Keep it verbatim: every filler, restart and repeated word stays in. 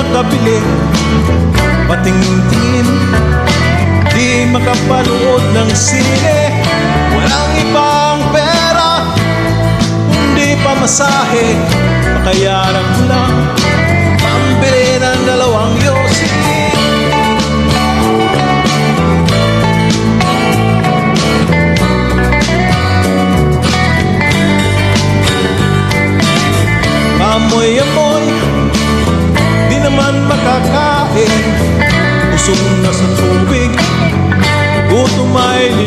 Kabiling patingin, di makapanood ng sine. Walang ibang pera, kundi pamasahe. Makayaran ko lang